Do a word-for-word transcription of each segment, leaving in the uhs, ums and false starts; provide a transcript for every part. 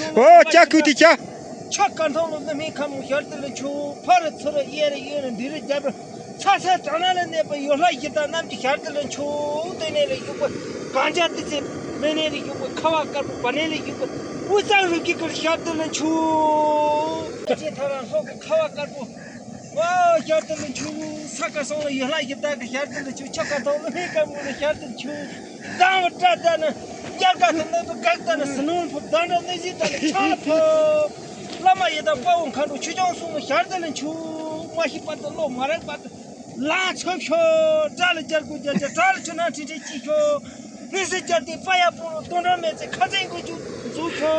ཨོ་ཅ་ཁུ་དི་ཅ། ཆ་ཀ་ཐང་ལོ་ནི་མི་ཁམ་ཤར་དུ་ལ་ཆུ་ཕ་རི་ཚུ་ར་ཡེ་ར་ཡེ་ར་འདི་རི་རྒྱབ་ར་ཚ་ཚ་དྲ་ན་ལ་གནས་པ་ཡོ་ལྷ་ཡི་དྭགས་རྣམས་ཀྱི་ཤར་དུ་ལ་ཆུ། སྟོད་ནས་ལ་ཡུག་པ་གང་ཅག་ཏི་ཚེ། སྨད་ནས་ལ་ཡུག་པ་ཁ་བ་དཀར་པོ། བར་ནས་ལ་ཡུག་པ་དབུས་གཙང་རུ་གི་ཀར་ཤར་དུ་ལ་ཆུ། ཅེ་ཐ་ར་ལྷོ་གི་ཁ་བ་དཀར་པོ། ཨ་ཤར་དུ་ལ་ཆུ། ས་ཀ་སོང་ལ་ཡོ་ལྷ་ཡི་དྭགས་ཀྱི་ཤར་དུ་ལ་ཆུ། ཆ་ཀ་ཐང་ལ་མི་ཁམ་གུ་ལ་ཤར་དུ་ལ་ཆུ། དང་བ་བཀྲ་ད་ན། དབྱར་ཁ་ཐུན་ནས་བུ་གག་ད་ན། སི་ནོར་ཕུབ་དང་འདྲ་ནི་ཟི་ད་ན་ཆང་ཕུབ། བླ་མ་ཡི་དམ་དཔའ་བོ་མཁའ་འགྲོ་ཆོས་སྐྱོང་སྲུང་མ་ཤར་དུ་ལ་ཆུ། མ་ཤི་བར་དུ་བློ་མ་རག་བར་དུ་ལང་ཚོ་ཤོ། དགྲ་ལ་རྒྱལ་དགོས་རྒྱལ་རྒྱལ། གྲགས་ལ་ཆུ་ནང་ཁྲི་ཁྲི་ཅི་ཤོ། ནི་སི་རྒྱལ་ཏི་དཔའ་ཡ་པོ་རུ་དོན་གྲུབ་མེད་ཚེ་ཁ་ཚན་དགོས་རྒྱུ་འཛུགས་ཤོ།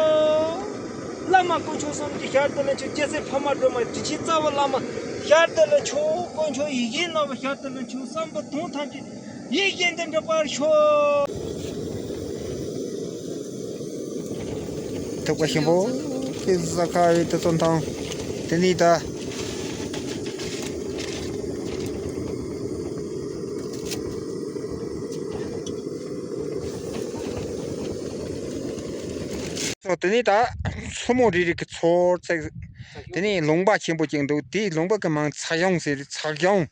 བླ་མ་དཀོན་མཆོག་གསུམ་གྱི་ཤར་དུ་ལ་ཆུ། རྒྱལ་སྲས་འཕགས་མ་སྒྲོལ་མ་དྲིན་ཆེན་རྩ་བ་བླ་མ་ཤར་དུ་ལ་ཆུ། དཀོན་མཆོག་ཡིད་བཞིན་ནོར་བུ་ཤར་དུ་ལ་ཆུ། བསམ་པ་དོན་ཐམས་ཅད་ཡིད་བཞིན་དུ་འགྲུབ་པར་ཤོག། ཐུག་པ་ཆེན་པོ་གི་གཟའ་ཁ་བའི་དུ་ཚོན་ཐང་། དེ་ནི་ད། ཚོ་དེ་ནི་ད་མཚོ་མོ་རི་རི་གི་ཚོར་ཚེག། དེ་ནི་ལུང་པ་ཆེན་པོ་ཅིག་འདུག་དེའི་ལུང་པ་གི་མིང་ཚ་གཞོང་ཟེར། ཚ་གཞོང་།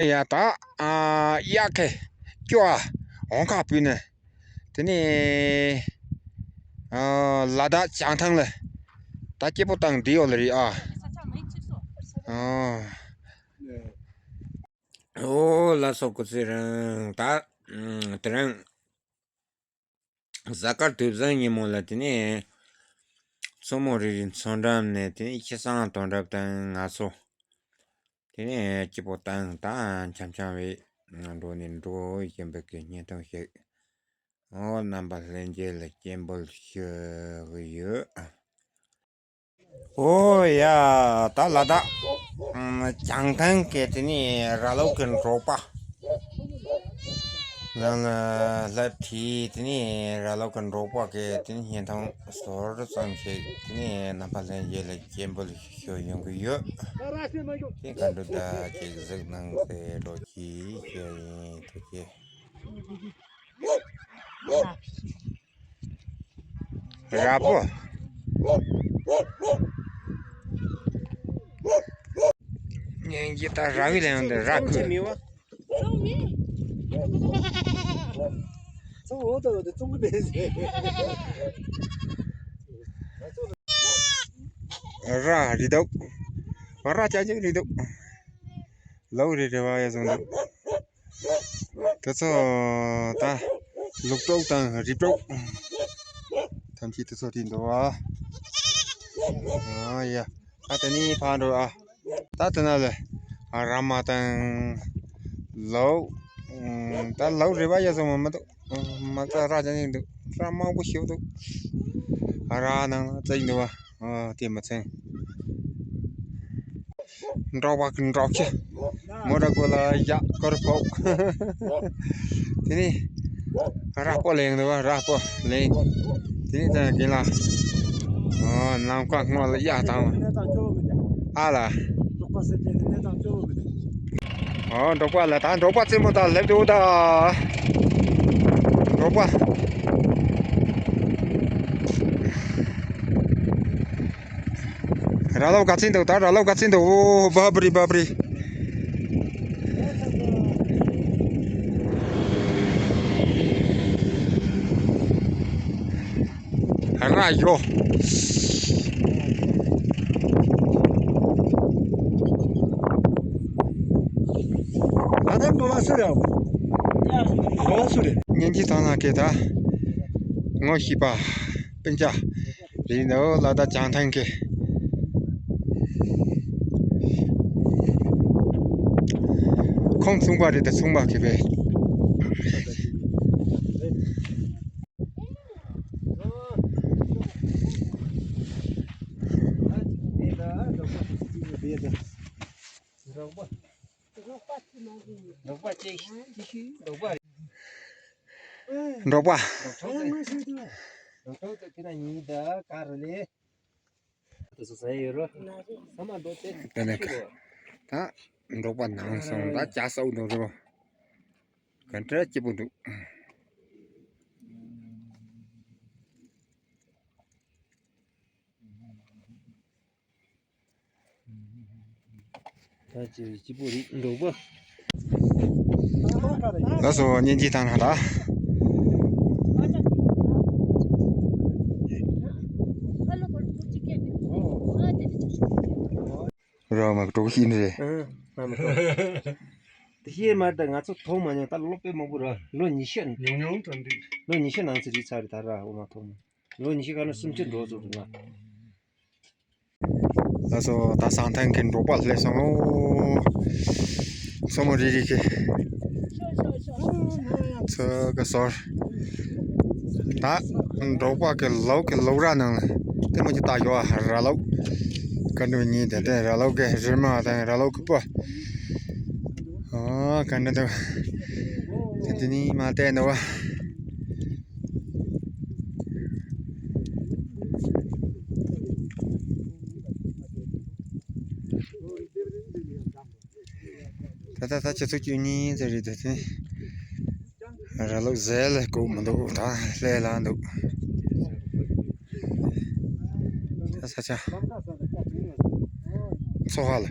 ཡ་ད་ཨ་གཡག་གི་སྐྱོ་ཨ་འོང་ཁ་བུད་ནས། དེ་ནས་ཨ་ལ་དྭགས་བྱང་ཐང་ལ་ད་སྐྱིད་པོ་བཏང་བསྡད་ཡོད་ལ་རེད་ཨ། ཨོ་ལ་སོགས་སྐུ་ཚེ་རིང་། ད་དེ་རིང་གཟའ་སྐར་དུས་བཟང་ཉིན་མོ་ལ་དེ་ནས་མཚོ་མོ་རི་རི་མཚོ་འགྲམ་ནས་དེ་ནས་ཁྱི་སང་དོན་གྲུབ་དང་ང་ཚོ་དེ་ནས་སྐྱིད་པོ་བཏང་ད་འཆམ་འཆམ་བའི་འགྲོ་ནས་འགྲོ་བཞིན་པའི་གི་བརྙན་ཐུང་ཞིག་ཨོ་རྣམ་པ་ལྷན་རྒྱས་ལ་སྤྱན་འབུལ་ཞུ་གི་ཡོད། ཨོ་ཡ་ད་ལ་དྭགས་བྱང་ཐང་གི་དེ་ནི་ར་ལོག་གི་འབྲོག་པ་ནང་ལ་སླེབས་དེ་དེ་ནི་ར་ལོག་གི་འབྲོག་པ་གི་དེ་ནི་བརྙན་ཐུང་ཟུར་ཙམ་ཞིག་དེ་ནི་རྣམ་པ་ལྷན་རྒྱས་ལ་སྤྱན་འབུལ་ཞུ་ཡོང་གི་ཡོད། དེ་ག་འདྲ་ད་ཅིག་གཟིགས་གནང་ཟེར་རོགས་གྱིས་ཞུ་ཡིན། ཐུགས་རྗེ་ཆེ། ར་སྤོ། ངན་གྱི་ད་ར་བི་ལ་ཡང་འདི་ར་ཁུ། ར་རི་དྭགས། ར་ཅག་ཅག་རི་དྭགས། ལའུ་རེ་རེ་བ་ཡ་བཟུང་འདུག་དེ་ཚོ་ད་ལུག་ཀྲོག་དང་རི་ཀྲོག་ཐམས་ཅད་དེ་ཚོ་དེ་འདུག་ཨ། ཨ་ཡ། ད་དེ་ནི་ཕར་འགྲོ་ཨ། ད་དེ་ན་ལས་ཨ་ར་མ་དང་ལའུ། ད་ལའུ་རེ་བ་ཡ་བཟུང་མ་མི་འདུག་མ་རྩ་ར་ཅན་ཡིན་འདུག་ར་མང་པོ་ཞིག་འདུག་ར་ནང་ལ་རྩ་ཡིན་འདུག་བ། ཨ་དེ་མ་ཚད། འབྲོག་པ་གི་འབྲོག་ཁྱི། མོ་ར་གོ་ལ་ཡ་ཀོར་ཕོག་དེ་ནི་ར་སྤོ་ལེན་འདུག་བ། ར་སྤོ་ལེན། དེ་ནི་ད་གིན་ལ་ཨོ་ནམ་མཁའ་སྔོ་ལ་ཡ་དང་ཨ་ལ། ཨོ་འབྲོག་པ་ལ་ད་འབྲོག་པ་རྩེད་མོ་ད་སླེབས་འདུག་ད་འབྲོག་པ། ར་ལོ་ག་ཚིན་འདུག་ད་ར་ལོ་ག་ཚིན་འདུག་ཨོ་བབ་རི་བབ་རི། ར་ཡོ། ཨ་ད་འགོ་བ་སུ་རེད། འགོ་བ་སུ་རེད། ཉིན་གྱི་ཐང་ན་ཁེ་ད་ངོ་ཤེས་པ་སྤུན་ཀྱག་རེད་འདུག་ལ་དྭགས་བྱང་ཐང་གི་ཁོང་ཚུང་པ་རེད་ད་ཚུང་པ་གི་བས། འབྲོག་པ་ཅིག་ཅིག་ཤི་འབྲོག་པ་རེད། འབྲོག་པ། འབྲོག་ཐོག་ཚེ་འབྲོག་ཐོག་ཚེ་དེ་ན་ཉིད་ད་ག་རུ་ལས། དེ་ཚོ་ཟ་ཡི་ཡོད་རོ། ས་མ་འགྲོ་ཚེ་དེ་ནས་ག་ད་འབྲོག་པ་ནང་སོང་ད་ཇ་སའུ་འདུག་རོ། ག་འདྲ་སྐྱིད་པོ་འདུག་ད་ཅི་སྐྱིད་པོ་རེད་འགྲོགས་པ། ལགས་སོ། སྙིང་རྗེ་དང་ལ། ར་མ་གྲོགས་ཤིག་ནི་རེད། ཨང་། ང་མི་ཐོག་དེ་ཤེས་མ་རེད། ང་ཚོ་མཐོང་མ་མྱོང་། ད་ལོ་དཔེ་མང་པོ་ར། ལོ་ཉི་ཤུ། ཉུང་ཉུང་ཙམ་རེད། ལོ་ཉི་ཤུ་ནང་ཚོད་རེད་ཚར་རེད་ད་ར། འོ་མ་མཐོང་མ། ལོ་ཉི་ཤུ་ག་ན་སུམ་ཅུ་འགྲོ་ཚོད་འདུག་ང་། ལགས་སོ། ད་སང་ཐང་གི་འབྲོག་པ་སླེབས་སོང་ངོ་། མཚོ་མོ་རི་རི་གི་མཚོ་གི་ཟོར། ད་འབྲོག་པ་གི་ལོག་གི་ལོག་ར་ནང་ལ་དེ་མོ་ཅིག་ད་ཡོད་ཨ། ར་ལོག་ག་འགྲོ་ཉིན་དེ་དེ་ར་ལོག་གི་རི་མ་དང་ར་ལོག་གི་སྤུ། ཨོ་ག་འདྲ་འདུག་དེ་དེ་ནི་མ་བལྟས་འདུག་བ། ད་ད་ད་ཆུ་ཚོད་བཅུ་གཉིས་ཙམ་རེད་འདུག་དེ། ར་ལོག་ཟས་ལ་དགོས་མི་འདུག་ད་ལྷས་ལ་འདུག་ད་ས་ཆ་མཚོ་ཧ་ལ།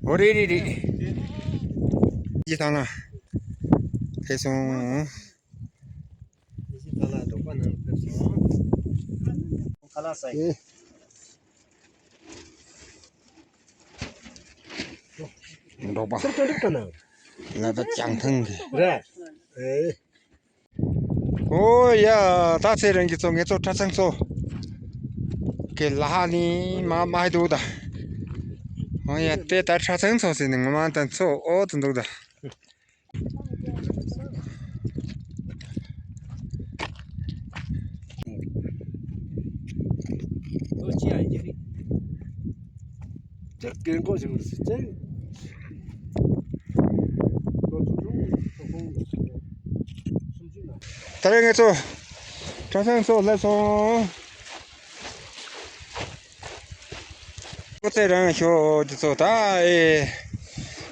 འོ་རེད་རེད་རེད། ཡི་ཐང་ལ་ཕེབས་སོང་། ཁ་ལག་འབྲོག་པ་ནང་ཕེབས་སོང་། ཁ་ལག་ཟ་ཡི། འབྲོག་པ། སེམས་ཅན་འགྲིག་ཐ་ན། ལ་ད་ཅང་ཐང་གི། རེད། ཨེ། ཨོ་ཡ། ད་ཚེ་རིང་གི་ཚོ་ངེད་ཚོ་ཁྲ་ཚང་ཚོ་གི་ལ་ཧ་ནི་མ་མ་ཧེ་འདུག་ད། ཨོ་ཡ། དེ་ད་ཁྲ་ཚང་ཚོ་ཟེར་ནི་ངོ་མ་ད་ཚོ་ཨོ་ཙི་འདུག་ད། ལོ་ཆེ་ཡ་ཡིན་རེད། ཅག་རྒན་གོག་ཞིག་རེད་ཟེར་ཅིང་། ལོ་ཆུང་ཆུང་ཚོ་ཁོང་སུམ་ཅུ་ན། ད་རེས་ངེད་ཚོ་ཁྲ་ཚང་ཚོ་སླེབས་སོང་། ཁོ་ཚེ་རིང་ཞོ་འདི་ཚོ་ད་ཨེ་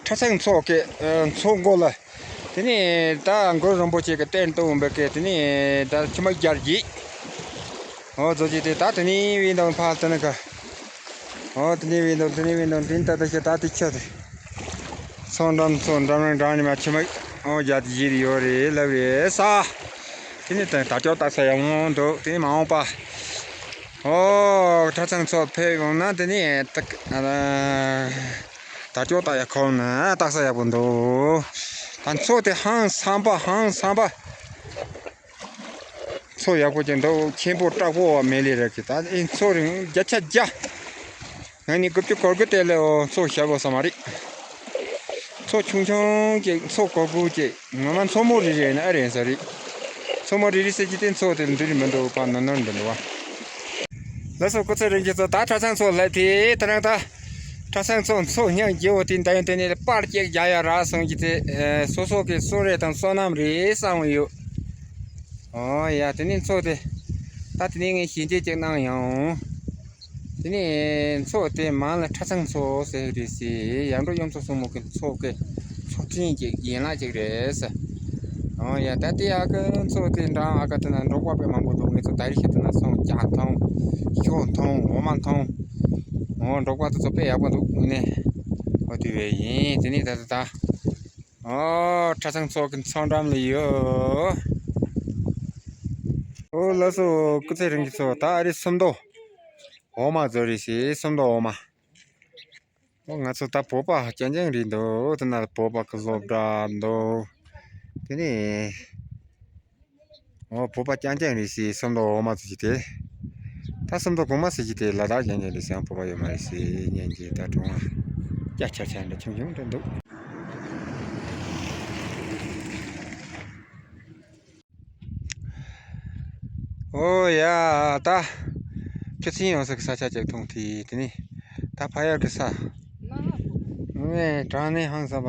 ཁྲ་ཚང་མཚོ་གི་ཨེ་མཚོ་མགོ་ལ། དེ་ནས་ད་གུ་རུ་རིན་པོ་ཆེ་གི་རྟེན་གཏོང་བའི་གི་དེ་ནས་ད་ཁྱི་མ་རྒྱལ་གྱིས། ཨོ་ཛོ་ཅི་དེ་ད་དེ་ནས་བིན་དང་ཕ་དེ་ནས་ག་ཨོ་དེ་ནས་བིན་དང་དེ་ནས་བིན་དང་དེ་ནས་ད་ད་ཤ་ད་དེ་ཆ་དེ། ཚོང་འགྲམ་ཚོང་འགྲམ་རང་འགྲམ་ནས་མ་ཁྱི་མ་ཨོ་རྒྱལ་གྱི་ཡིར་ཡོད་རེད་ལབ་རེད་ས། དེ་ནས་ད་ད་ཅོག་ད་ས་ཡང་འདུག་དེ་ནས་མ་འོངས་པ། ཨོ་ཁྲ་ཚང་མཚོ་ཕེབས་ཡོང་ན་དེ་ནས་ད་ད་ཅོག་ད་ཡ་ཁོང་ན་ད་ས་ཡག་པོ་འདུག་ད་མཚོ་དེ་ཧང་སང་པ་ཧང་སང་པ། མཚོ་ཡག་པོ་ཅིག་འདུག་ཆེན་པོ་དྲག་པོ་བ་མེད་ལེ་རེད་གི་ད་ཨེ་མཚོ་རིང་བརྒྱ་ཆ་བརྒྱ། ང་ནི་དགུ་བཅུ་གོ་དགུ་དེ་ལས་འོ་མཚོ་བཞག་དགོས་ས་མ་རེད། མཚོ་ཆུང་ཆུང་ཅིག་མཚོ་གོ་དགུ་ཅིག་ངོ་མ་མཚོ་མོ་རི་རི་ན་ཨ་རེད་ས་རེད། མཚོ་མོ་རི་རི་ཟེར་གྱི་དེ་མཚོ་དེ་འདི་རི་མི་འདུག་པ་ནོར་ནོར་འདི་འདུག་བ། ལགས་སོ་སྐུ་ཚེ་རིང་གི་ཚོ་ད་ཁྲ་ཚང་མཚོ་སླེབས་དེ་ད་རང་ད། ཁྲ་ཚང་མཚོ་མཚོ་སྙིང་རྗེ་བོ་དེ་འདི་ཡོང་དེ་ནས་པར་ཅིག་རྒྱག་ཡ་རག་སོང་གི་དེ་སོ་སོ་གི་བསོད་རེ་དང་བསོད་ནམས་རེད་བསམ་ཡོད། ཨོ་ཡ་དེ་ནས་མཚོ་དེ། ད་དེ་ནས་ངས་ཞལ་འདེབས་ཅིག་གནང་ཡོང་། དེ་ནས་མཚོ་དེ་མང་ལ་ཁྲ་ཚང་མཚོ་ཟེར་གི་རེད་ཟེར་ཡར་འབྲོག་གཡུ་མཚོ་སྲུང་མོ་གི་མཚོ་གི་མཚོ་ཕྲན་གྱི་ཡན་ལག་ཅིག་རེད་ཟེར། ཨོ་ཡ་ད་དེ་ཨ་ཀ་མཚོ་དེ་འགྲམ་ཨ་ཀ་དེ་ན་འབྲོག་པ་དཔེ་མང་པོ་འདུག་ངེད་ཚོ་ད་རེས་ཤི་དེ་ན་སོང་ཇ་འཐུང་། ཞོ་འཐུང་འོ་མ་འཐུང་། ཨོ་འབྲོག་པ་དེ་ཚོ་དཔེ་ཡག་པོ་འདུག་ངས་ནས་ཨོ་དེ་བས་ཡིན་དེ་ནས་ད་ད་ད། ཨོ་ཁྲ་ཚང་མཚོ་གི་མཚོ་འགྲམ་ལ་ཡོད། ཨོ་ལགས་སོ་སྐུ་ཚེ་རིང་གི་ཚོ་ད་ཨ་རི་སུམ་མདོ་འོ་མ་བཟོ་རེད་ཟེར་སུམ་མདོ་འོ་མ། ཨོ་ང་ཚོ་ད་བོད་པ་རྐྱང་རྐྱང་རེད་འདུག་དེ་ན་བོད་པ་གི་སློབ་གྲྭ་འདུག་དེ་ནས་ཨོ་བོད་པ་རྐྱང་རྐྱང་རེད་ཟེར་སུམ་མདོ་འོ་མ་ཟེར་གྱི་དེ། ད་སུམ་མདོ་གོང་མ་ཟེར་གྱི་དེ་ལ་དྭགས་རྐྱང་རྐྱང་རེད་ཟེར་ཡང་བོད་པ་ཡོད་མ་རེད་ཟེར་ཉན་གྱི་ད་གྲོང་བ་སྐྱ་ཆ་ཆ་འདྲ་ཆུང་ཆུང་འདྲ་འདུག་ཨོ་ཡ་ད། ཁྱོད་ཚན་ཡོང་ས་གི་ས་ཆ་ཅིག་མཐོང་དེ་དེ་ནི་ད་ཕ་ཡར་གི་ས། ངས་དྲང་ནས་ཧང་སང་པ།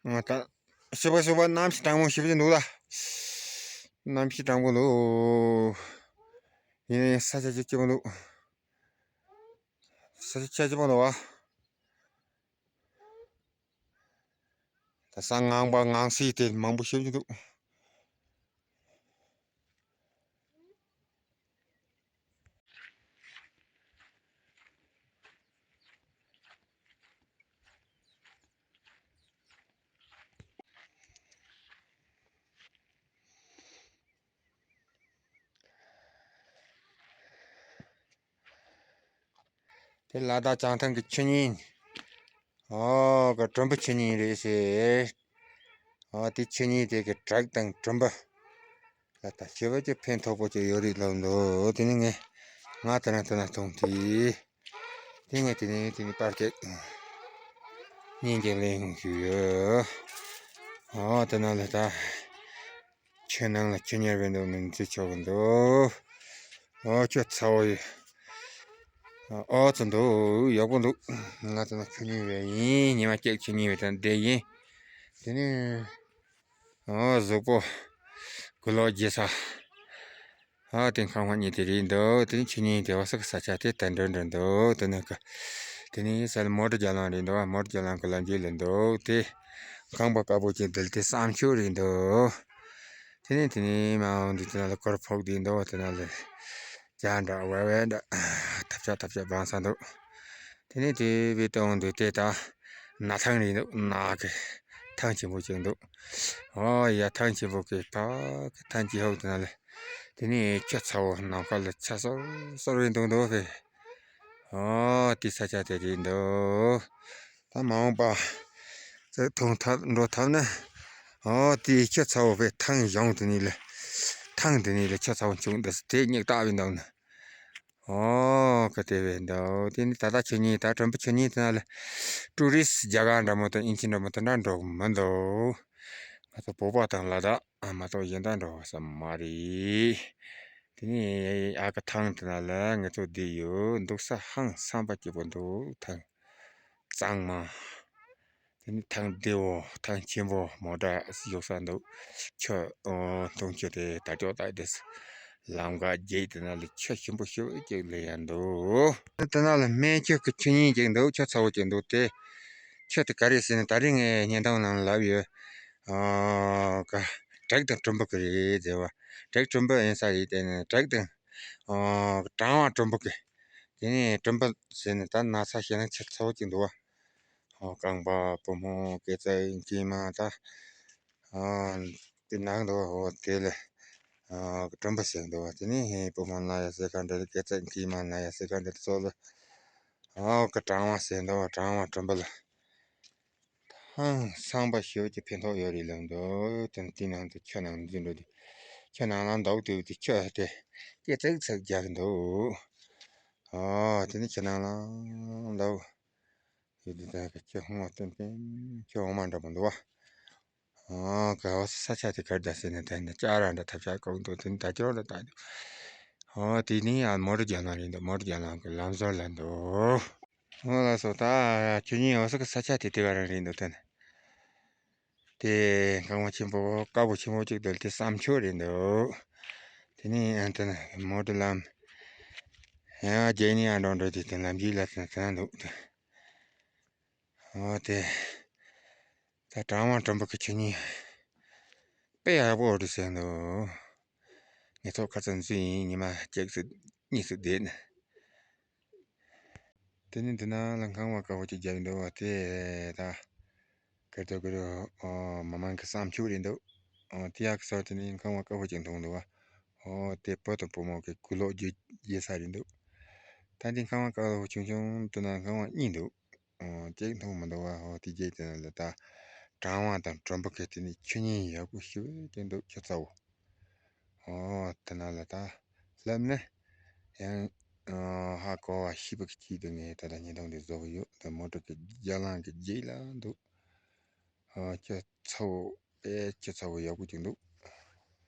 ང་ད་ཞིབ་པ་ཞིབ་པ་གནམ་གཤིས་གྲང་མོ་ཞིབ་ཅིག་འདུག་ལ། གནམ་གཤིས་གྲང་པོ་འདུག་ཡིན་ཡིན་ས་ཆ་ཅིག་སྐྱིད་པོ་འདུག་ས་ཆ་ཆ་སྐྱིད་པོ་འདུག་བ། ད་ས་ངང་པ་ངང་སྲིད་དེ་མང་པོ་ཞིབ་ཅིག་འདུག་དེ་ལ་དྭགས་བྱང་ཐང་གི་ཆུ་གཉིས། ཨོ་གི་གྲུམ་བུ་ཆུ་གཉིས་རེད་ཟེར། ཨོ་དེ་ཆུ་གཉིས་དེ་གི་བྲག་དང་གྲུམ་བུ། ལ་ད་ཞི་བ་ཅིག་ཕན་ཐོགས་པོ་ཅིག་ཡོད་རེད་ལབ་འདུག་དེ་ནི་ངས་ང་དེ་ན་དེ་ན་མཐོང་དུས། དེ་ངས་དེ་ནི་དེ་ནི་པར་ཅིག་གཉིས་ཀྱི་ལེན་ཞུས་ཡོད། ཨོ་དེ་ན་ལ་ད། ཆུ་ནང་ལ་ཆུ་གཉེར་བའི་འདུག་ནི་འཛུལ་ཆོག་གི་འདུག་ཨོ་ཆུ་ཚ་བོ་ཡོད། ཨོ་ཚོ་འདུག་ཡག་པོ་འདུག་ང་ཚོ་ན་ཆུ་གཉེར་བའི་ཡིན། ཉི་མ་གཅིག་ཆུ་གཉེར་བའི་དང་བསྡད་ཡིན། དེ་ནི་ཨོ་གཟུགས་པོ་གུ་ལོག་རྒྱས་ས། ཨོ་དེ་ཁང་བ་གཉིས་དེ་རེད་འདུག་དེ་ནི་ཆུ་གཉེར་དེ་བ་སག་ས་ཆ་དེ་ད་འགྲོ་འགྲོ་འདུག་དེ་ནི་ཀ་དེ་ནི་ས་ལ་མོ་ཊ་རྒྱ་ལང་རེད་འདུག་མོ་ཊ་རྒྱ་ལང་གི་ལམ་རྒྱུད་ལ་འདུག་དེ་ཁང་པ་དཀར་པོ་ཅིག་འདུག་དེ་བསམ་ཆུ་རེད་འདུག་དེ་ནས་དེ་ནས་མ་འོང་དུས་དེ་ན་ལ་སྐོར་ཕོག་དེ་འདུག་དེ་ན་ལ་ཇ་འདྲ་ཝེ་ཝེ་འདྲ་ཐབ་ཆག་ཐབ་ཆག་སྦང་ས་འདུག་དེ་ནས་དེ་བའི་སྟེང་དུ་དེ་ད་ན་ཐང་རེད་འདུག་ན་གི་ཐང་ཆེན་པོ་ཅིག་འདུག་ཨོ་ཡ་ཐང་ཆེན་པོ་གི་ཕ་གི་ཐང་ཆེན་ཧོག་དེ་ན་ལ་དེ་ནས་ཆུ་ཚ་བོ་ནམ་མཁའ་ལ་ཆ་སོར་སོར་རེད་འདུག་འདུག་ཕེ། ཨོ་དེ་ས་ཆ་དེ་རེད་འདུག་ད་མ་འོངས་པ་ཚེ་ཐུང་ཐབས་འགྲོ་ཐབས་ན། ཨོ་དེ་ཆུ་ཚ་བོ་བའི་ཐང་གཞུང་དེ་ནས་ལ། ཐང་དེ་ནས་ལ་ཆུ་ཚ་བོ་བྱུང་འདི་དེ་སྙིགས་ལྟ་བའི་འདུག་ན། ཨོ་ཀ་དེ་བས་འདུག་དེ་ནི་ད་ལྟ་ཆུ་གཉིས་ད་གྲུམ་བུ་ཆུ་གཉིས་དེ་ན་ལ། ཀྲུ་རི་སི་རྒྱ་གར་འདྲ་མོ་དང་ཨིན་ཇི་འདྲ་མོ་དེ་འདྲ་འགྲོ་གི་མི་འདུག་ང་ཚོ་བོད་པ་དང་ལ་དྭགས་ཨ་མ་གཏོགས་གཞན་དག་འགྲོ་བ་ས་མ་རེད། དེ་ནས་ཨ་ཁུ་ཐང་དེ་ན་ལ་ང་ཚོ་བསྡད་ཡོད། འདུག་ས་ཧང་སངས་པ་སྐྱིད་པོ་འདུག་ཐང་གཙང་མ། དེ་ནས་ཐང་བདེ་བོ་ཐང་ཆེན་པོ་མོ་ཊ་གཞུག་ས་འདུག་ཆུ་འཐུང་ཆུ་དེ་ད་ཅོག་ད་དེ་ལམ་ཁ་རྒྱས་དེ་ན་ལ་ཆུ་ཞིམ་པོ་ཞིག་ཅིག་ལ་ཡང་འདུག་དེ་ན་ལ་སྨན་ཆུ་གི་ཆུ་གཉིས་ཅིག་འདུག་ཆུ་ཚ་བོ་ཅིག་འདུག་དེ་ཆུ་དེ་ག་རེ་ཟེར་ན་ད་རིང་ངས་བརྙན་ཐུང་ནང་ལབ་ཡོད། ཨ་ག་བྲག་དང་གྲུམ་བུ་གི་རེད་ཟེར་བ། བྲག་གྲུམ་བུ་ཡིན་ས་རེད། དེ་ནི་བྲག་དང་ཨ་གྲང་བ་གྲུམ་བུ་གི། དེ་ནས་གྲུམ་བུ་ཟེར་ནས་ད་ན་ཚ་ཞེ་ན་ཆུ་ཚ་བོ་ཅིག་འདུག་བ། ཨོ་རྐང་པ་པུས་མོ་སྐེ་རྩེ་མཆིལ་མ་ད། ཨ་དེ་ནང་འདུག་ཨོ་དེ་ལ་ཨ་གྲུམ་བུ་ཟེར་འདུག་དེ་ནས་པུས་མོ་ན་ཡ་ཟེར་ག་འདྲ་སྐེ་རྩེ་མཆིལ་མ་ན་ཡ་ཟེར་ག་འདྲ་སོགས་ལ། ཨོ་ག་གྲང་བ་ཟེར་འདུག་གྲང་བ་གྲུམ་བུ་ལ། ཧང་སངས་པ་ཞེ་པོ་ཅིག་ཕན་ཐོགས་ཡོད་རེད་ལབ་འདུག་དེ་ནས་དེ་ནང་དུ་ཆུ་ནང་འཛུལ་འགྲོ་དུས་ཆུ་ནང་ལ་འདུག་དུས་དེ་ཆུ་དེ་སྐེ་ཚིག་ཚིག་རྒྱག་གི་འདུག་ཨོ་དེ་ནས་ཆུ་ནང་ལ་འདུག་ཡོད་དུས་ད་ག་ཆུ་ཧོང་བ་སྟོན་པས་ཆུ་འོ་མ་འདྲ་པོ་འདུག་བ། ཨོ་ག་བ་ས་ཆ་དེ་གར་ད་ཟེར་ནས་ད་ནི་ཅ་ར་འདྲ་ཐབས་ཆག་གོག་འདུག་དེ་ནི་ད་ཅོག་འདྲ་ད་འདུག་ཨོ་དེ་ནི་ཡང་མོ་ཊ་རྒྱ་ལམ་རེད་འདུག་མོ་ཊ་རྒྱ་ལམ་གི་ལམ་ཟུར་ལ་འདུག་ཨོ་ལགས་སོ། ད་ཁྱོད་ཉིད་འོ་ས་གི་ས་ཆ་དེ་དེ་ག་རང་རེད་འདུག་ད་ནི། དེ་གང་བ་ཆེན་པོ་དཀར་པོ་ཆེན་པོ་གཅིག་འདུག་དེ་བསམ་ཆོས་རེད་འདུག་དེ་ནས་ཨ་དེ་ན་མོ་ཊ་ལམ། ཡང་རྒྱལ་ནི་ཨ་འགྲོ་འགྲོ་དེ་དེ་ལམ་རྒྱུད་ལ་དེ་དེ་ན་འདུག་དེ། ཨོ་དེ། ད་གྲང་བ་གྲང་པོ་གི་ཆུ་གཉིས། དཔེ་ཡག་པོ་འདུག་ཟེར་འདུག་ངས་ཚོ་ཁ་ཚ་འཛུལ་ཡིན་ཉི་མ་གཅིག་ཙམ་གཉིས་ཙམ་བསྡད་ནས། དེ་ནས་འདི་ན་ལ་ཁང་བ་དཀར་པོ་ཅིག་བརྒྱབ་འདུག་བ་དེ་ད། ཁེར་ཐོག་ཁེར་ཨོ་མ་མང་གི་བསམ་ཆུ་རེད་འདུག་ཨོ་དེ་ཡག་གི་ས་དེ་ནས་ཁང་བ་དཀར་པོ་ཅིག་མཐོང་འདུག་བ། ཨོ་དེ་བུ་དང་བུ་མོ་གི་གུ་ལོག་རྒྱུ་རྒྱུ་ས་རེད་འདུག་ད་འདི་ཁང་བ་དཀར་པོ་ཆུང་ཆུང་དེ་ན་ཁང་བ་གཉིས་འདུག་ཨོ་ཅིག་མཐོང་མི་འདུག་བ། ཨོ་དེ་རྗེས་དེ་ན་ལ་ད་གྲང་བ་དང་གྲུམ་བུ་གི་དེ་ནས་ཆུ་གཉིས་ཡག་པོ་ཞེ་པོ་ཅིག་འདུག་ཆུ་ཚ་བོ། ཨོ་དེ་ན་ལ་ད་ལབ་ནས་ཡང་ཨ་ཧ་གོ་བ་ཤེས་པ་གི་ཆེད་དུ་ངས་ད་ལྟ་བརྙན་ཐུང་འདི་བཟོ་གི་ཡོད། ད་མོ་ཊ་གི་རྒྱ་ལམ་གི་རྗེས་ལ་འདུག་ཨོ་ཆུ་ཚ་བོ་དཔེ་ཆུ་ཚ་བོ་ཡག་པོ་ཅིག་འདུག་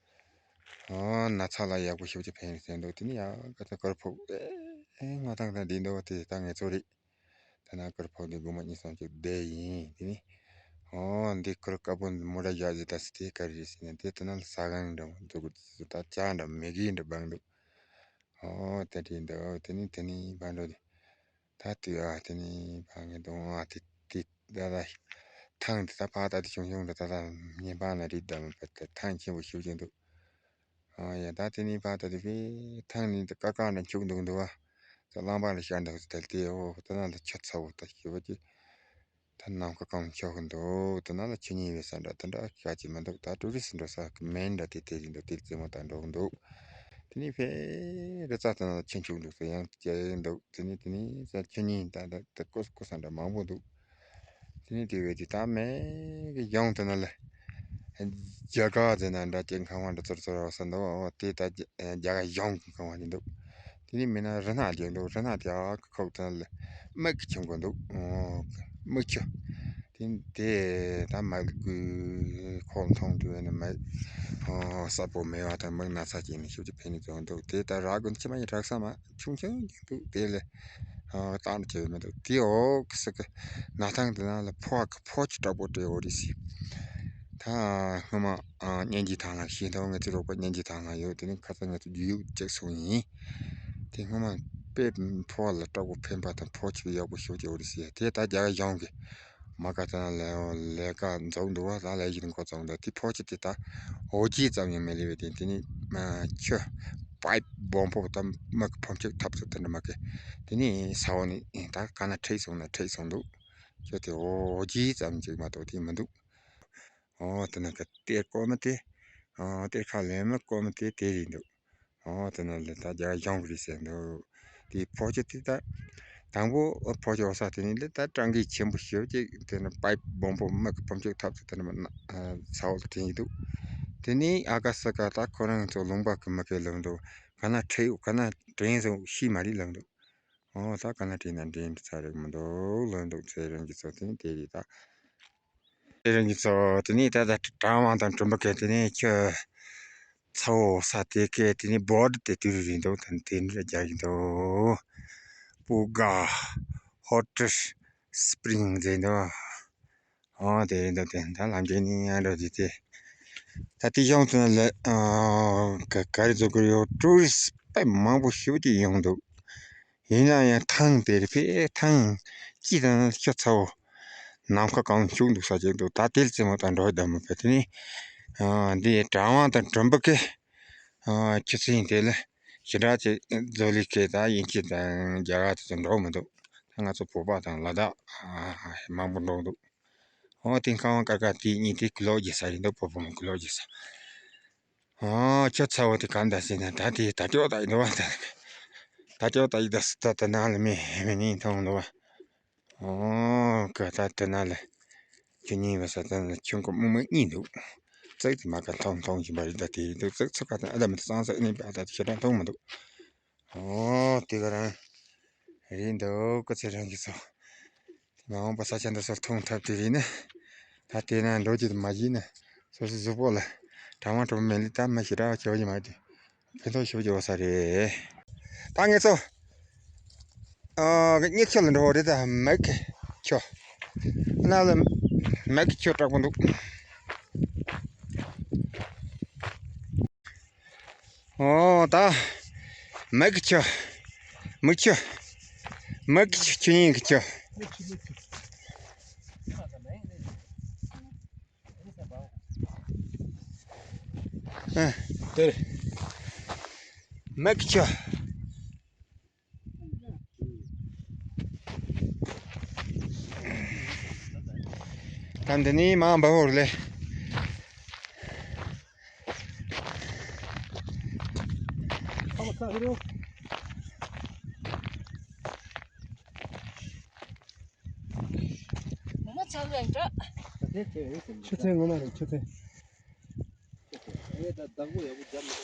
ཨོ་ན་ཚ་ལ་ཡག་པོ་ཞེ་པོ་ཅིག་ཕན་ཡོད་ཟེར་འདུག་དེ་ནས་ཡང་ཁ་ཚ་སྐོར་ཕོག་ཨེ་ང་ཐང་ཐང་བསྡད་འདུག་དེ་ད་ངས་ཚོ་རེད། ད་ན་སྐོར་ཕོག་དེ་དགོང་མོ་གཉིད་སོང་ཅིག་བསྡད་ཡིན་དེ་ནས། ཨོ་འདི་ཁོར་དཀར་པོ་མོ་ར་བཞག་ཟེར་ད་སི་དེ་ག་རེ་རེད་ཟེར་ན་དེ་དེ་ན་ལ་ཟ་གང་འདྲ་འདུག་ད་ཅ་འདྲ་མེ་གི་འདྲ་བང་འདུག་ཨོ་དེ་དེ་འདུག་དེ་ནི་དེ་ནི་བང་འགྲོ་དེ། ད་དུས་ཨ་དེ་ནི་བང་གི་འདུག་ཨ་དེ་དེ་ད་ད་ཐང་དེ་ད་ཕ་ད་དེ་ཆུང་ཆུང་འདྲ་ད་ད་ཉེ་བང་ན་རིག་ད་མི་པད་དེ་ཐང་ཆེན་པོ་ཞིག་ཅིག་འདུག་ཨ་ཡ་ད་དེ་ནི་ཕ་ད་དེ་བི་ཐང་ནི་ད་ཀ་ཀ་འདྲ་འཁྱུག་འདུག་འདུག་ཨ། ད་གླང་པ་ལ་ཤར་འདུག་དེ་དེ་ཨོ་ད་ན་ད་ཆུ་ཚ་བོ་ད་ཞི་བ་ཅིག་ད་ནམ་མཁའ་གང་ཆགས་ཀྱི་འདུག་དེ་ན་ལ་ཆུ་ཉིལ་བའི་ས་འདྲ་དེ་འདྲ་ཞག་ཅིག་མི་འདུག་ད་ཊུ་རི་སི་འགྲོ་ས་གི་མེན་འདྲ་དེ་དེ་རིང་འདུག་དེ་རྩེད་མོ་ད་འགྲོ་གི་འདུག་དེ་ནི་ཕེ་རི་ཙ་དེ་ན་ལ་ཆུ་འཁྱུག་འདུག་ས་ཡང་སྐྱེ་འདུག་དེ་ནི་དེ་ནི་ས་ཆུ་ཉིལ་ད་ད་ད་ཀོ་ཀོ་ས་འདྲ་མང་པོ་འདུག་དེ་ནི་དེ་བས་དེ་ད་མེ་གི་ཡང་དེ་ན་ལ་རྒྱ་གར་ཟེར་ན་འདྲ་ཅན་ཁང་བ་འདྲ་ཙོར་ཙོར་བ་ས་འདུག་ཨོ་དེ་ད་རྒྱ་གར་ཡང་གི་ཁང་བ་ནི་འདུག་དེ་ནས་མིན་ན་རི་ནག་རྒྱག་འདུག་རི་ནག་དེ་ཨ་ཁུག་ཁུག་དེ་ལ་མིག་གི་ཁྱུང་གི་འདུག་མིག་ཆུ། དེ་དེ་ད་མིག་གི་ཁོག་མཐོང་དུས་ནི་མིག་ས་པོ་མེ་བ་དང་མིག་ན་ཚ་ཅན་ནི་ཤུགས་ཀྱི་ཕན་ནི་བྱུང་འདུག་དེ་ད་ར་གུན་ཕྱི་མ་ཡི་རག་ས་མ་ཆུང་ཆུང་ཅིག་འདུག་དེ་ལས་ཨ་བཏང་བྱས་མི་འདུག་དེ་འོག་སི་གི་ན་ཐང་དེ་ན་ལ་ཕོ་བ་གི་ཕོ་ཆུ་དྲག་པོ་སྤྲད་འོ་རེད་ཟེར། ད་སྔོན་མ་ཨ་གཉན་གྱི་ཐང་ལ་ཤེས་འདུག་ངེད་ཚོ་རོགས་པ་གཉན་གྱི་ཐང་ལ་ཡོད། དེ་ནི་ཁ་སང་ངེད་ཚོ་རྒྱུས་ཡོད་ཅེག་སོང་ཡིན། དེ་སྔོན་མ་དཔེ་ཕོ་བ་ལ་དྲག་པོ་ཕན་པ་དང་ཕོ་ཆུ་ཡག་པོ་ཞེ་པོ་ཅིག་ཡོད་རེད་ཟེར། དེ་ད་རྒྱ་གར་གཞུང་གི་མ་ག་ད་ན་ལས་ལས་ཀ་འཛོག་འདུག་བ། ད་ལས་གཞི་འགོ་བཙུགས་འདུག་དེ་ཕོ་ཆུ་དེ་ད་འོ་ཇི་ཙམ་ཡང་མི་ལེ་བས། དེ་དེ་ནི་ཆུ་པའིབ་སྦོམ་པོ་དང་མིག་གི་ཕམ་ཆུ་ཐབ་ཚུ་དེ་འདྲ་མ་གི་དེ་ནི་ས་འོག་ནི་ད་ག་ན་ཁྲིད་སོང་ན་ཁྲིད་སོང་འདུག་ཁྱོད་དེ་འོ་ཇི་ཙམ་ཅིག་མ་གཏོགས་དེ་མི་འདུག་ཨོ་དེ་ན་ག་གཏེར་བརྐོས་མི་དེ། ཨོ་གཏེར་ཁ་ལེན་མི་བརྐོས་མི་དེ་དེ་རེད་འདུག་ཨོ་དེ་ན་ལས་ད་རྒྱ་གཞུང་གི་རེད་ཟེར་འདུག་དེ་ཕོ་ཆུ་དེ་ད་དང་པོ་ཨོ་ཕོ་ཆུ་འོ་ས་དེ་ནི་ལས་ད་གྲང་གི་ཆེན་པོ་ཞེ་པོ་ཅིག་དེ་ན་པའིབ་སྦོམ་པོ་མིག་གི་ཕམ་ཆུ་ཐབ་ཚུ་དེ་ན་མ་ན་ས་འོག་ལ་དྲན་གྱི་འདུག་དེ་ནི་ཨ་ཀ་ས་ཀ་ད་ཁོ་རང་ཚོ་ལུང་པ་གི་མི་གེ་ལབ་འདུག་ག་ན་ཁྲིད་ག་ན་དྲན་སོང་ཤི་མ་རེད་ལབ་འདུག་ཨོ་ད་ག་ན་དྲན་ན་དྲན་ཚར་རེད་མི་འདུག་ལབ་འདུག་ཚེ་རིང་གི་ཚོ་དེ་ནི་དེ་རེད་ད། དེ་རིང་གི་ཚོ་དེ་ནས་ད་ལྟ་གྲང་བ་དང་གྲོན་པ་གས་དེ་ནས་ཁྱི་ཚ་བོ་ས་དེ་གས་དེ་ནས་བོར་དེ་དུས་རིང་འདུག་དེ་དེ་འདྲ་རྒྱག་གི་འདུག་པུ་ག་ཧོ་ཊི་སི་པི་རིང་ཟེར་འདུག་ཨོ་དེ་རེད་འདུག་དེ་ད་ལམ་འགྲོ་ནི་ཡང་འགྲོ་དེ་དེ་ད་དེ་ཡོང་དུས་ན་ལ་ག་ག་རེ་བཟོ་གི་ཡོད། ཊུ་རི་སི་དཔེ་མང་པོ་ཞེ་པོ་ཅིག་ཡོང་འདུག་ཡིན་ན་ཡང་ཐང་དེར་ཕེ་ཐང་ཅི་དང་ཤ་ཚ་བོ་ནམ་མཁའ་གང་བྱུག་འདུག་ས་ཅིག་འདུག་ད་དེར་རྩེད་མོ་དང་འགྲོ་བསྡད་མོ་ཕེ་དེ་ནི་འདི་གྲང་བ་དང་གྲོན་པ་གི་ཆུ་ཚན་དེ་ལ་ཞེ་དྲག་ཅིག་བཟོ་ལས་ཀའི་ད་ཡིན་གཅིག་དང་རྒྱ་གར་དེ་ཚོ་འགྲོ་མི་འདུག་ད་ང་ཚོ་བོད་པ་དང་ལ་དྭགས་མང་པོ་འགྲོ་འདུག་ཨོ་དེ་ཁང་བ་ཀ་ཀ་དེ་གཉིས་དེ་གུ་ལོག་རྒྱག་ས་རེད་འདུག་བོད་པ་མོ་གུ་ལོག་རྒྱག་ས། ཨོ་ཁྱོད་ཚ་བོ་དེ་གང་ད་ཟེར་ན་ད་དེ་ད་ཅོག་ད་ཡིན་འདུག་བ། ད་ད་ཅོག་ད་ཡིན་ད་སི་ད་ད་ནང་ལ་མི་མི་ནི་མཐོང་འདུག་བ། ཨོ་ཀ་ད་ད་ན་ལ་ཁྱོད་གཉིས་བ་ས་ད་ན་ཁྱོད་ཀ་མུ་མུ་གཉིས་འདུག་ཙག་དེ་མ་ཀ་མཐོང་མཐོང་བཞིན་པ་རེད། ད་དེ་འདུག་ཙག་ཚ་ཀ་ད་ཨ་ད་མི་ཚང་ས་ནི་པ་ད་ཁྱོད་རང་མཐོང་མི་འདུག་ཨོ་དེ་ག་རང་རེད་འདུག་ཀ་ཚེ་རང་གི་ཚོ། མ་འོངས་པ་ས་ཆ་འདི་ཚོར་མཐོང་ཐབས་དེ་རེད་ནི། ད་དེ་ན་འགྲོ་རྒྱུ་དུ་མ་བྱིན་ནི། སོ་སོའི་གཟུགས་པོ་ལ་གྲང་མ་གྲང་མ་མེད་ལི་ད་མི་ཞེ་དྲག་བྱེད་བ་ཡིན་མ་རེད། ཕན་ཐོགས་ཞེ་པོ་ཅིག་ཡོད་ས་རེད། ད་ངེད་ཚོ་ཨ་གཉིད་ཆོ་ལ་འགྲོ་བ་རེད། ད་མིག་ཆོ་ན་ལ་མིག་ཆོ་དྲག་པོ་འདུག་ཨོ་ད་མིག་གི་ཆུ། མིག་ཆུ། མིག་གི་ཆུ་ཆུ་ཡིན་གི་ཆུ། ཨ། དེར། མིག་གི་ཆུ། ད་འདི་ནི་མ་འབའ་འོར་ལེ། ཆུ་ཚན་ངོ་མ་རེད་ཆུ་ཚན།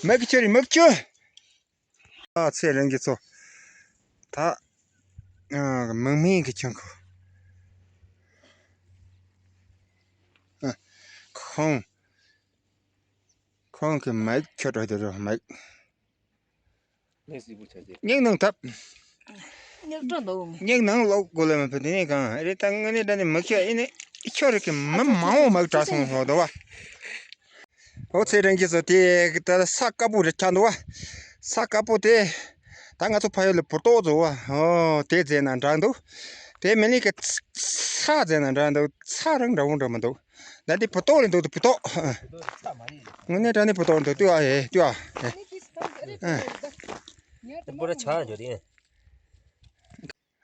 མིག་ཆུ་རེད་མིག་ཆུ། ཨ་ཚེ་རིང་གི་ཚོ། ད། ཨ་མིག་མིག་གི་ཆུ་ཁོ། ཨ། ཁོང་། ཁོང་གི་མིག་ཆུ་འགྲོ་དེ་རུ་མིག་མིག་གཟིགས་པོ་ཆ་ཆེ། མིག་ནང་ཐབ། མིག་འགྲོ་འདུག་མིག་ནང་ལོག་དགོས་ལ་མ་ཕེ་དེ་ནས་གང་རེད་ད་ངས་ནས་ད་ནས་མིག་ཆུ་ཨེ་ནས། ཁྱོད་རིག་གི་མི་མང་བོ་མ་གྲྭ་སོང་ལོ་དོ་བ། ཨོ་ཚེ་རིང་གིས་ཟེར་དེ་ད་ས་དཀར་པོ་རེ་ཆགས་འདུག་བ། ས་དཀར་པོ་དེ་ད་ང་ཚོ་ཕ་ཡུལ་ལ་བུ་ཏོག་ཟེར་བ། ཨོ་དེ་ཟེར་ན་འདྲ་འདུག་དེ་མི་ལི་གི་ཚ་ཟེར་ན་འདྲ་འདུག་ཚ་རང་འདྲ་བོ་འདྲ་མི་འདུག་ད་འདི་བུ་ཏོག་རེད་འདུག་བུ་ཏོག་དངོས་གནས་དྲང་གནས་བུ་ཏོག་རེད་འདུག་ལྟོས་ཨ་ཧེ་ལྟོས་ཨ་ཧེ།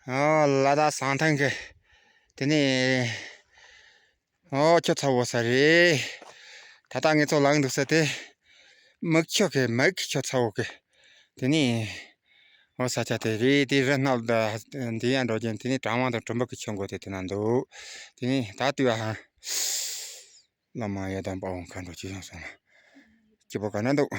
ཨ། ཨ་ལ་ད་ཟང་ཐང་གི་དེ་ནས། ཨོ་ཁྱོད་ཚ་བོ་ས་རེད། ད་ལྟ་ངེད་ཚོ་ལངས་འདུག་ས་དེ། མིག་ཆུ་གི་མིག་ཁྱོད་ཚ་བོ་གི་དེ་ནས། ཨོ་ས་ཆ་དེ་རེད། དེ་རི་སྣབས་ད་འདི་ཡང་འགྲོ་གྱིན་དེ་ནས་གྲང་བ་དང་གྲུམ་བུ་གི་ཆུ་འགོ་དེ་དེ་ན་འདུག་དེ་ནས་ད་ལྟོས་ཨ། བླ་མ་ཡ་དམ་དཔའ་བོ་མཁའ་འགྲོ་ཅི་བྱུང་སོང་ན། སྐྱིད་པོ་ག་ན་འདུག